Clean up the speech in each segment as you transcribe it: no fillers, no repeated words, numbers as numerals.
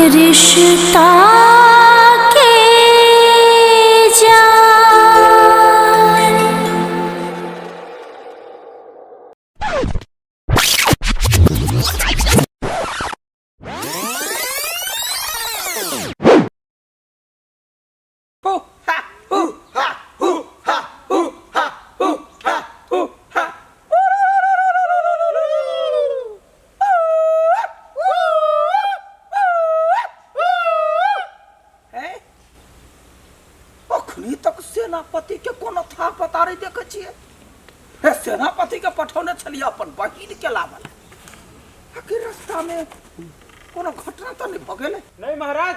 रिश्ता के जान। अखनी तक सेनापति के कोनो था पता नहीं देखे छियै। हे, सेनापति के पठौने छलियै अपन बहिन के लाबल, आखिर रास्ता में कोनो घटना तऽ नहि भऽ गेलै? नहीं महाराज,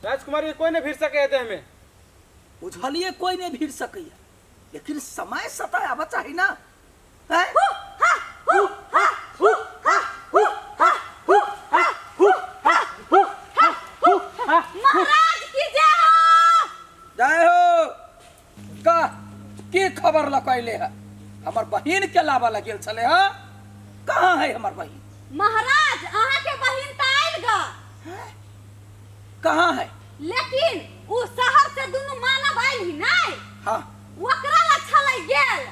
राजकुमारी के कोई नहीं भीड़ सके देह में। बुझलिए, कोई नहीं भीड़ सकैया, लेकिन समय सता आबऽ चाही ना, हैं? महाराज की जय हो! जय हो। का की खबर लकैले है? हमर बहिन के लाबऽ लग गेल छलै है, कहाँ है हमर बहिन? महाराज, अहाँ के बहिन तऽ आयल ग। कहाँ है? लेकिन उ शहर से दुनू मानव आयल ही नहीं, ओकरा ला छलै गेल।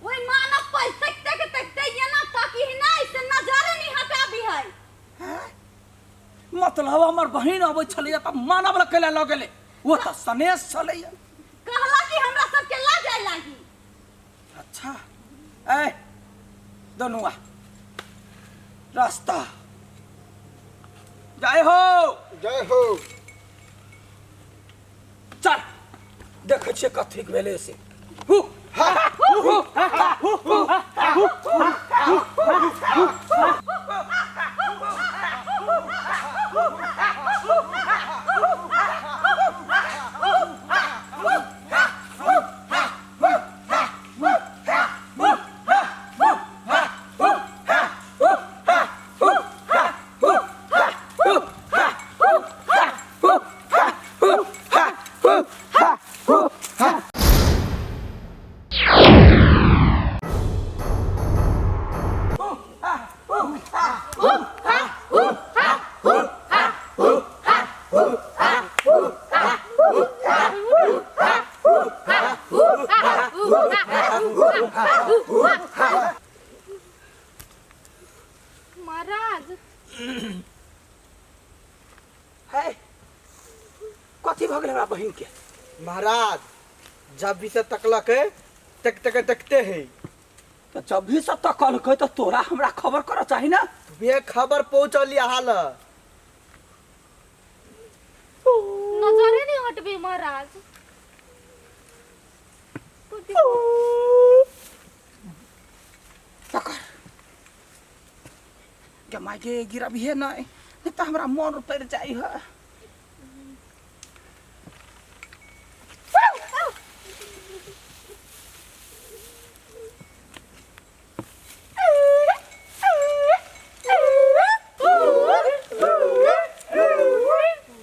ओहि मानव पर तकते के तकते एना ताकी ही नहीं से नजरे नहीं हटाबी है। मतलब हमर बहिन अबै छलैया तऽ मानव लग कैला लऽ गेलै? ओ तऽ सनेश छलैया। कहला कि हमरा सबके ला जाय लागी। अच्छा, ए दोनुआ, रास्ता। जय हो! जय हो! चल, देखै छियै कथी भेलै से। हु हा हु हा हु हु हा हु। महाराज। है, कथी भऽ गेल हमरा बहिन के? महाराज, जब भी से तकलक है तक तक देखते है। तऽ जब भी से तकलकै तऽ तोरा हमरा खबर करऽ चाही ना। वे खबर पहुंचली अहाँ ल। नजरे नहीं हटबे महाराज। पकड़ गे माय गे, गिरबिहे नहि, नहि तऽ हमरा मन पड़ि जाइ है।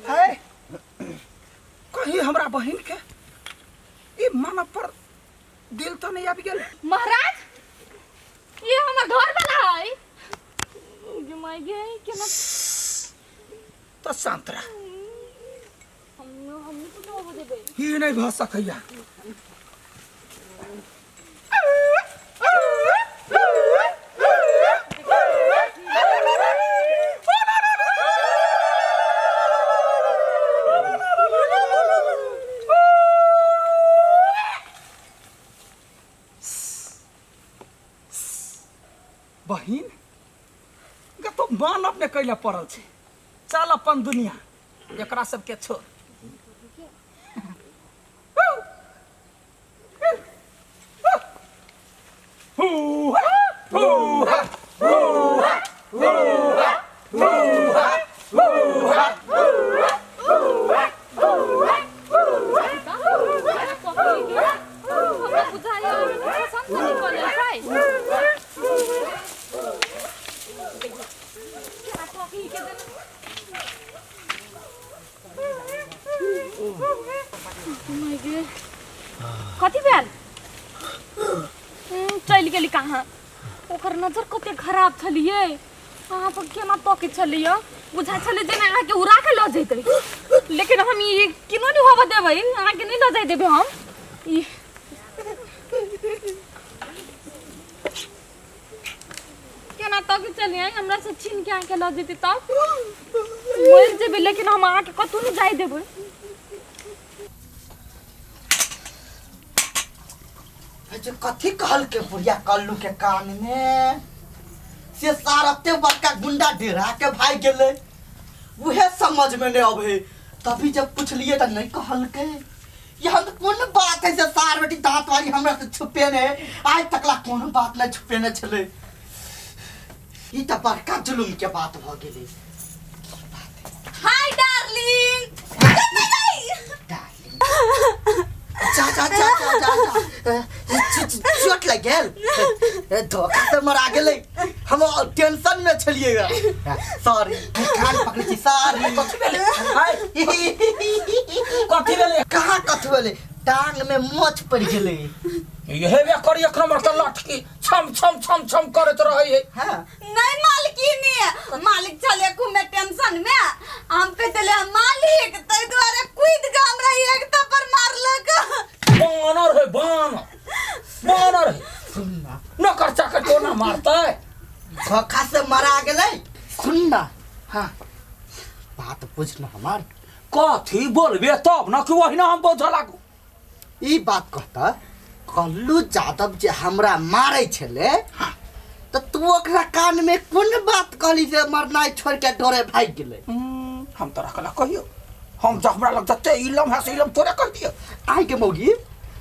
है, कहीं हमरा बहिन के ई मानव पर दिल तऽ नहि आबि गेल? महाराज, ये हमर घर वाला है। गे माय गे, केना तऽ शांत रह। हम नहीं होबे देबै। ई नहि भऽ सकैया। बहिन गे, तो मान अपने कैला पड़ल छै। चल अपन दुनिया, एकरा सबके छोड़। हमरा बुझाइया पसंद नहीं पड़ल छै। केना कॉफी के देने गे। कथी भेल? चलि गेली कहाँ? ओकर नजर कते खराब छलियै। अहाँ पर केना तकै छलियै बुझाइ छलै जेना अहाँके उड़ा के लऽ जैतै लेकिन हम ई केनो नहि होबऽ देबै अहाँके नहि लऽ जाय देबै हम ई केना तकै छलियै हमरा से छीन के अहाँके लऽ जेतै तब मरि जेबै लेकिन हम अहाँके कतहु नहि जाय देबै जे कथी कहलकै बुढ़िया कल्लू के कान में से सार एते बड़का गुंडा डेरा के भाग गेलै उहे समझ में नहीं अबे तभी जब पुछलिए तऽ नहीं कहलकै यहाँ तऽ कोन बात है से सार बेटी दांत वाली हमरा से छुपेने आज तक ला कोनो बात नहीं छुपेने छलै ई तऽ बड़का जुलुम के बात भऽ गेलै हाय डार्लिंग जा जा जा जा जा जा चोट लग गेल धोखा से मरा गेलै हम टेंशन में छलिए सॉरी कान पकड़ै छी सॉरी कथी भेलै हाय कथी भेलै कहाँ कथी भेलै टांग में मोच पड़ि गेलै इहे बे कर एक नंबर के लटकी छम छम छम छम करैत रहै है हाँ नहीं मालकिनी मालिक चले घूमे टेंशन में हम कह देले मालिक तै दुआरे कूद के हमरा एक थप्पड़ मारलक बानर है बानर बानर है सुन ना नौकर चाकर कोना मारतै धोखा से मरा गेलै सुन ना हाँ बात बुझ ना हमार कथी बोलबे तब न कि ओहिना हम बोझऽ लागू ई बात कहता कल्लू जादव जे हमरा मारै छलै तऽ तू ओकरा कान में कोन बात कहली जे मरनाइ छोड़ के डरे भागि गेलै हम तोरा कला कहियो हम जब हमरा लग जते इलम है से इलम तोरे कह दियो आइ के मौगी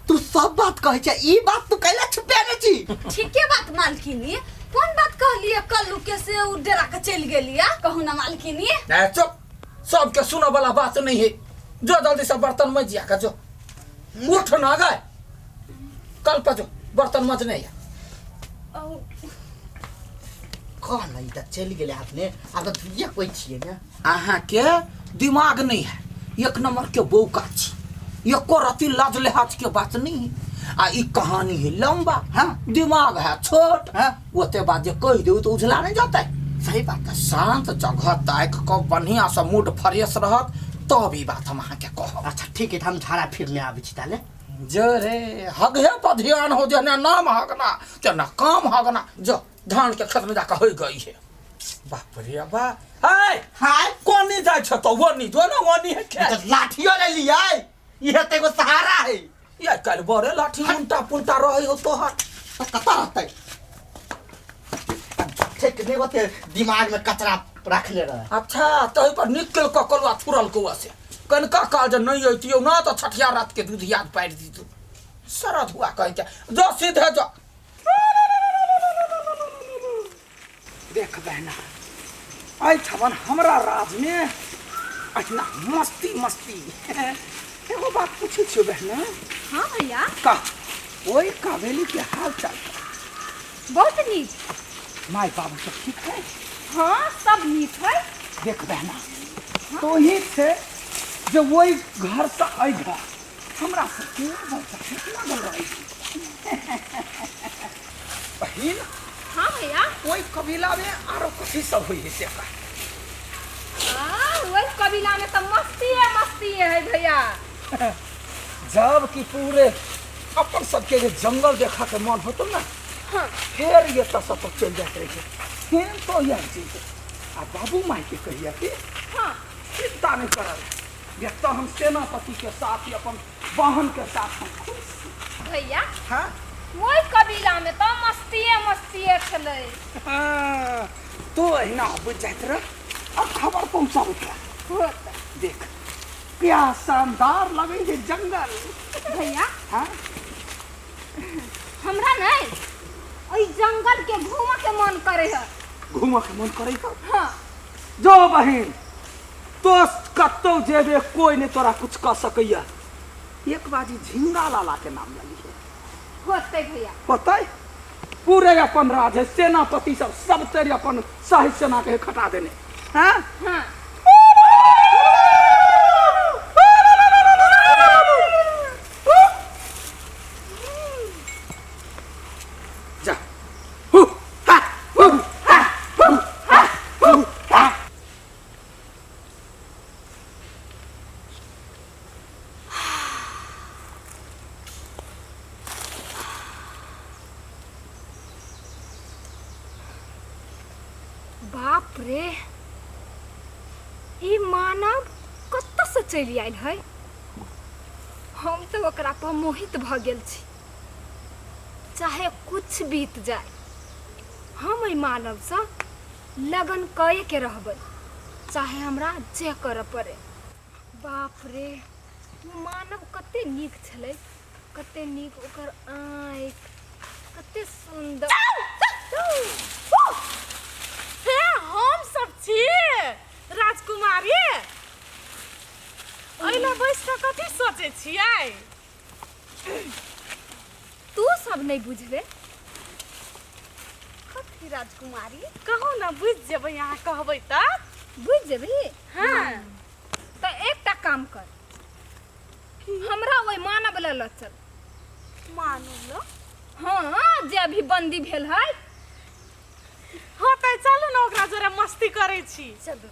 तू सब बात कहै छै ई बात तू कैला छुपेने छी ठीके बात मालकिनी कोन बात कहलिए कल्लू के से उ डेरा के चलि गेलिए कहू ना मालकिनी ए चुप सबके सुनऽ वाला बात नहीं है जो जल्दी से बर्तन मज जिया का जो उठ ना गए कल पर जो बर्तन मज नहीं है कह नहीं तऽ चलि गेलै अपने आब तऽ धुइए कोइ छियै ने अहाँके दिमाग नहीं है एक नंबर के बौका छी एको रति लाज लिहाज के बात नहीं है आ ई कहानी है लंबा हाँ। दिमाग है छोट हाँ। ओते बात जे कह दू तो उझला नहीं जाता है सही बात है शांत जगह ताकि कऽ बढ़िया से मूड फ्रेश रहत तब ई बात हम अहाँके कहब अच्छा ठीक है तऽ हम झाड़ा फिरने आबै छी ताले जे रे हगहे पर ध्यान हो जे ने नाम हगना ते ना काम हगना जो धान के खेत में जाके हो गई है बाप रे बा हाय हाय कोनी जाइ छ तो वनी जो ना वनी है खेत तऽ लाठियो ले लियै इहे तऽ एगो सहारा है या काल्हि बड़े लाठी उल्टा पुल्टा रहै हो तोहर तऽ कतऽ रहतै ठीक नहि ओते दिमाग में कचरा रखले रहे अच्छा तही पर निकल कऽ कलुआ थुरल कौआ से कनिका काल जे नहि अइतियौ ना तऽ छठिया रात के दूध याद पारि दितौ सरद हुआ कहै छै जो सीधे जो देख बहना एहिठामन हमरा राजमे अहिना मस्ती मस्ती एगो बात पूछै छियौ बहना हाँ भैया कह ओहि कावेली के हाल चाल बहुत नीक माय बाबू सब ठीक है हाँ सब नीक है देख बहना तो ही से जे ओहि घर से एहि घर हमरा सबके बहुत ठीक लागल रहै बहिन हाँ भैया ओहि कबीला में आरो कथी सब होइ है से कह हाँ वही कबीला में तो मस्ती है मस्ती है भैया जब कि पूरे अपन सबके जे जंगल देखा के मन होतो ना हाँ। फेर ये तो सब चल जाते रहे फिर तो यह चीज आ बाबू माई के कहिया कि हाँ चिंता नहीं करल ये तो हम सेनापति के साथ ही अपन वाहन के साथ हम खुश छी। भैया हाँ वही कबीला में तो मस्तीए मस्तीए छलै हाँ, तो अहिना अबैत जाइत रह और खबर पहुंचाबैत रह देख क्या शानदार लगे है जंगल भैया हाँ हमरा नहीं एहि जंगल के घूमऽ के मन करे है घूमऽ के मन करे है हाँ जो बहिन तो कतौ जेबे कोई नहीं तोरा कुछ कह सकैया एक बाजी झिंगा लाला के नाम लगी है होतै भैया होतै पूरे अपन राज है सेनापति सब सब तेरे अपन शाही सेना के खटा देने हैं हाँ जा हु हा हु हा हु हा बाप रे, ई मानव कतऽसँ चलि आयल है? हम तऽ ओकरा पर मोहित भऽ गेल छी। चाहे कुछ बीत जाय, हम एहि मानवसँ लगन कए के रहबै, चाहे हमरा जे करऽ पड़े। बाप रे, ओ मानव कते नीक छलै, कते नीक ओकर आँखि, कते सुन्दर। हे, हम सब छी राजकुमारी। एहिना बैस कऽ कथी सोचै छियै? तू सब नहि बुझबे। कथी राजकुमारी? कहू ने, बुझि जेबै अहाँ कहबै तऽ। बुझि जेबही? हँ। तऽ एकटा काम कर, हमरा ओहि मानव लए लऽ चल। मानव लऽ? हँ, जे अभी बंदी भेल है। हँ तऽ चलू ने, ओकरा जोरे मस्ती करै छी। चलू,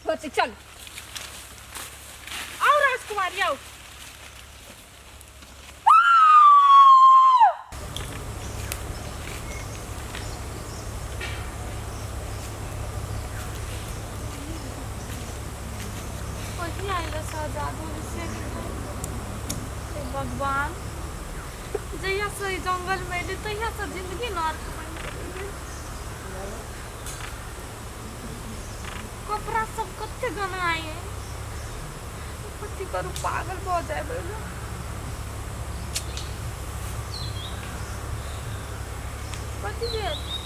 होतै, चल। आउ राजकुमारी, आउ। कहिया आयल शहजादो से? हे भगवान, जहिया से ई जंगल में एली तहिया से जिंदगी नर्क बनि गेलै। कपड़ा सब कते गनाय है। कथी करू, पागल भऽ जायब। कथी भेल?